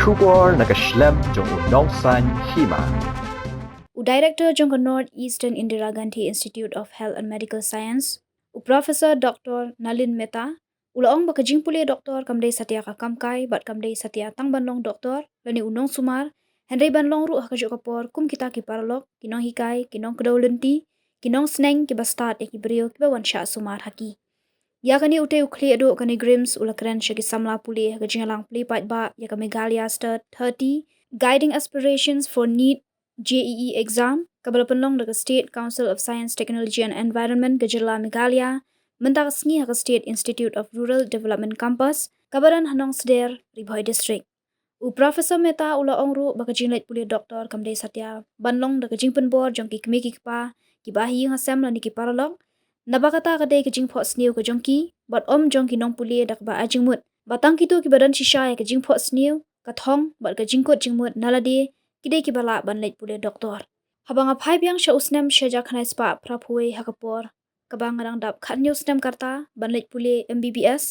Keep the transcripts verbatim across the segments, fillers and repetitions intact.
Khubor na ka shlem jong u nongsaiñ hima. U Director jong ka North Eastern Indira Gandhi Institute of Health and Medical Science, u Professor Doctor Nalin Mehta, u la ong ba ka jingpule doktor kam dei satia ka kam kai bad kam dei satia tang ban long doktor lane u nongsumar, hynrei ban long ruh ha kajuh ka por kum kita ki paralok, ki nonghikai, ki nongkdew lynti, ki nongsneng kiba stad ïa ki briew kiba wan shah sumar ha ki. Ïa kane u tei u khlieh duh ka NEIGRIHMS u la kren sha ki samla pule ha ka jingïalang plie paidbah ïa ka Meghalaya Star thirty Guiding Aspirations for NEET JEE Exam, kaba la pynlong da ka State Council of Science, Technology and Environment ka jylla Meghalaya mynta ka sngi ha ka State Institute of Rural Development Campus kaba don ha Nongsder, Ri Bhoi District. U Professor Mehta u la ong ruh ba ka jingleit pule doktor kam dei satia ban long da ka jingpynbor jong ki kmie ki kpa, kiba ha ïing ha sem lane ki paralok. Naba kata ka dei ka jingphohsniew ka jong ki bad ym jong ki nongpule da kaba ai jingmut. Ba tang kito kiba don shisha ïa ka jingphohsniew, ka thong bad ka jingkut jingmut na lade ki dei kiba lah ban leit pule doktor. Haba nga phai biang sha u snem shi hajar khyndai spah phra phew wei ha ka por kaba nga dang dap khathynñiew snem ka rta ban leit pule MBBS,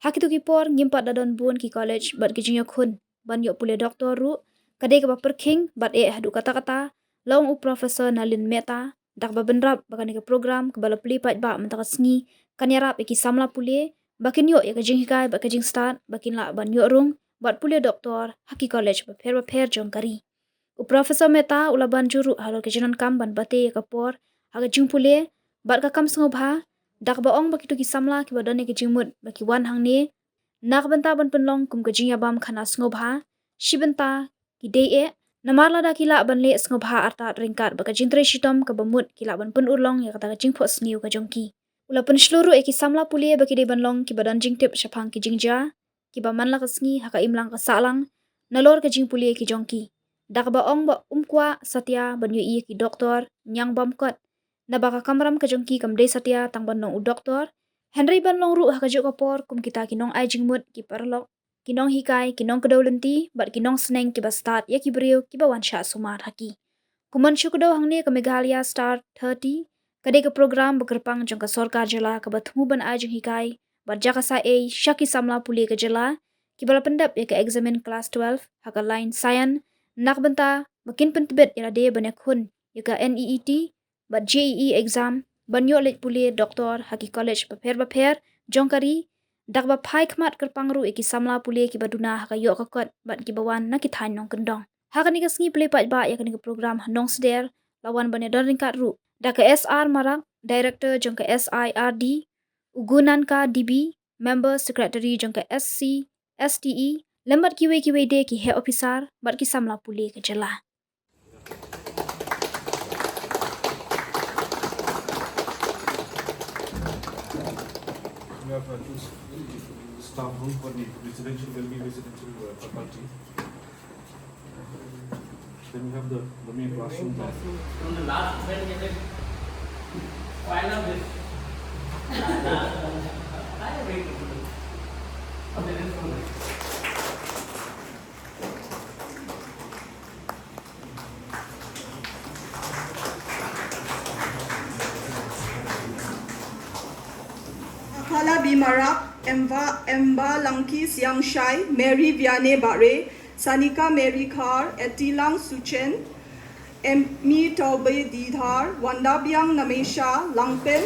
ha kito ki por ngim pat da don bun ki college bad ki jingïakhun ban ïoh pule doktor ruh, ka dei kaba pyrkhing bad eh haduh katta katta, la ong u Professor Nalin Mehta, da kaba bynrap ba kane ka program kaba la plie paidbah mynta ka sngi kan ïarap ïa ki samla pule ba kin ïoh ïa ka jinghikai bad ka jingstad ba kin lah ban ïoh rung bad pule doktor ha ki college bapher bapher jong ka ri. U Professor Mehta u la ban jur ruh halor ka jingdonkam ban bate ïa ka por ha ka jingpule bad ka kam sngewbha, da kaba ong ba kito ki samla kiba don ïa ka jingmut ba ki wan hangne na ka bynta ban pynlong kum ka jingïabam khana sngewbha, shi bynta ki dei eh, namar lada ki lah ban leh sngewbha artat ryngkat bad ka jingtrei shitom kaba mut ki lah ban pynurlong ïa kata ka jingphohsniew ka jong ki. U la pynshlur ruh ïa ki samla pule ba ki dei ban long kiba don jingtip shaphang ki jingjia kiba man la ka sngi ha ka imlang ka sahlang nalor ka jingpule ki jong ki. Da kaba ong ba um kwah satia ban ïohi ïa ki doktor ñiang bymkot, naba ka kamram ka jong ki kam dei satia tang ban long u doktor, hynrei ban long ruh ha kajuh ka por kum kita ki nongai jingmut, ki paralok, ki nonghikai, ki nongkdew lynti bad ki nongsneng kiba stad ïa ki briew kiba wan shah sumar ha ki. Kum ban shu kdew hangne, ka Meghalaya Star thirty ka dei ka program ba kyrpang jong ka sorkar jylla kaba thmu ban ai jinghikai bad jaka saei sha ki samla pule ka jylla kiba la pyndep ïa ka eksamin klas twelve ha ka lain science na ka bynta ba kin pyntbit ïa lade ban ïakhun ïa ka NEET bad JEE exam ban ïoh leit pule doktor ha ki college bapher bapher jong ka ri, da kaba phai khmat kyrpang ruh ïa ki samla pule kiba duna ha ka ïoh ka kot bad kiba wan na ki thaiñ nongkyndong. Ha kane ka sngi plie paidbah ïa kane ka program ha Nongsder la wan ban ïadon ryngkat ruh da ka S R Marak, Director jong ka SIRD, u Gunanka D B, Member Secretary jong ka SCSTE, lem bad kiwei kiwei de ki heh ophisar bad ki samla pule ka jylla. We have, uh, two s-, staff room for the residential, will be residential, uh, faculty. Then we have the, the main classroom there. From the last bench, it is final this. Last bench. I wait. Okay, this one. Akala B Marak, Emba, Emba Langki Siangshai, Mary Viane Bare, Sanika Mary Khar, Etilang Suchen, Emmy Taube Didhar, Wandabiang Namesha, Langpin.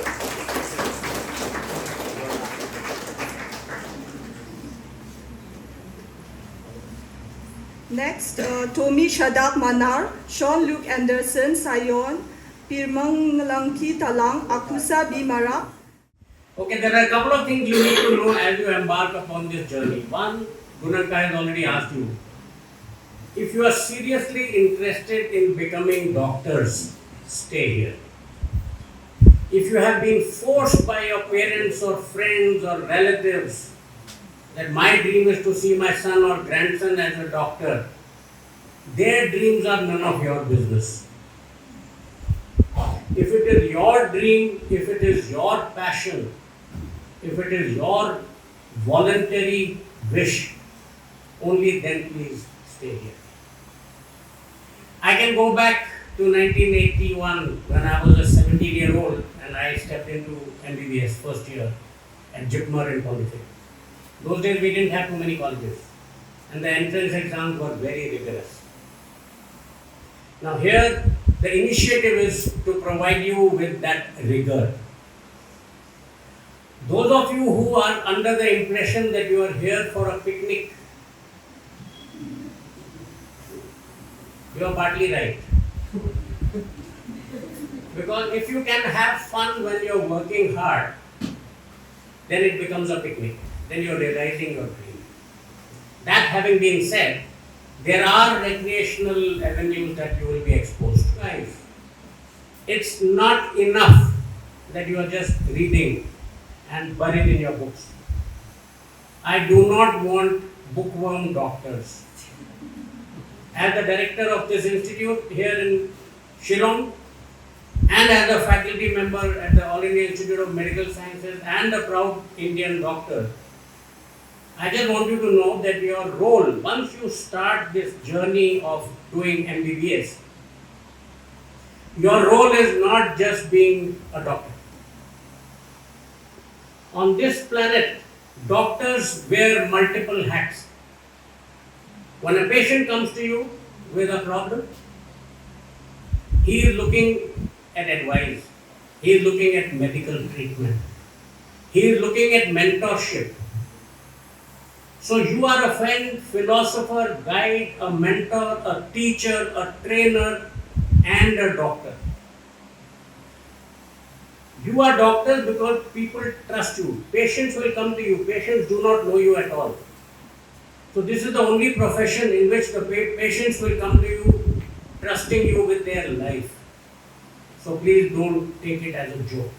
Next, uh, Tommy Shadak Manar, Sean Luke Anderson, Sion, Pirmang Langki Talang, Akusa B Marak. Okay, there are a couple of things you need to know as you embark upon this journey. One, Gunanka has already asked you. If you are seriously interested in becoming doctors, stay here. If you have been forced by your parents or friends or relatives that my dream is to see my son or grandson as a doctor, their dreams are none of your business. If it is your dream, if it is your passion, if it is your voluntary wish, only then please stay here. I can go back to nineteen eighty-one when I was a seventeen year old and I stepped into MBBS first year at JIPMER in Pondicherry. Those days we didn't have too many colleges. And the entrance exams were very rigorous. Now here, the initiative is to provide you with that rigor. Those of you who are under the impression that you are here for a picnic, you are partly right. Because if you can have fun when you're working hard, then it becomes a picnic. Then you're realizing your dream. That having been said, there are recreational avenues that you will be exposed to. Guys, it's not enough that you are just reading and buried in your books. I do not want bookworm doctors. As the director of this institute here in Shillong, and as a faculty member at the All India Institute of Medical Sciences and a proud Indian doctor, I just want you to know that your role, once you start this journey of doing M B B S, your role is not just being a doctor. On this planet, doctors wear multiple hats. When a patient comes to you with a problem, he is looking at advice, he is looking at medical treatment, he is looking at mentorship. So you are a friend, philosopher, guide, a mentor, a teacher, a trainer, and a doctor. You are doctors because people trust you. Patients will come to you. Patients do not know you at all. So this is the only profession in which the pa- patients will come to you, trusting you with their life. So please don't take it as a joke.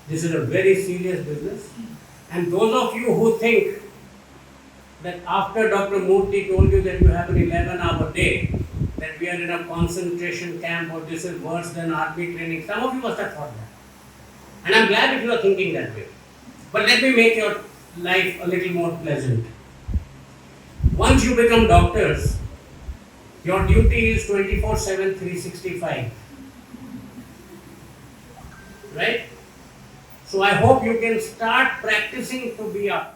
This is a very serious business. And those of you who think that after Doctor Murthy told you that you have an eleven hour day, that we are in a concentration camp or this is worse than army training, some of you must have thought that. And I'm glad if you are thinking that way. But let me make your life a little more pleasant. Once you become doctors, your duty is twenty-four seven, three sixty-five. Right? So I hope you can start practicing to be a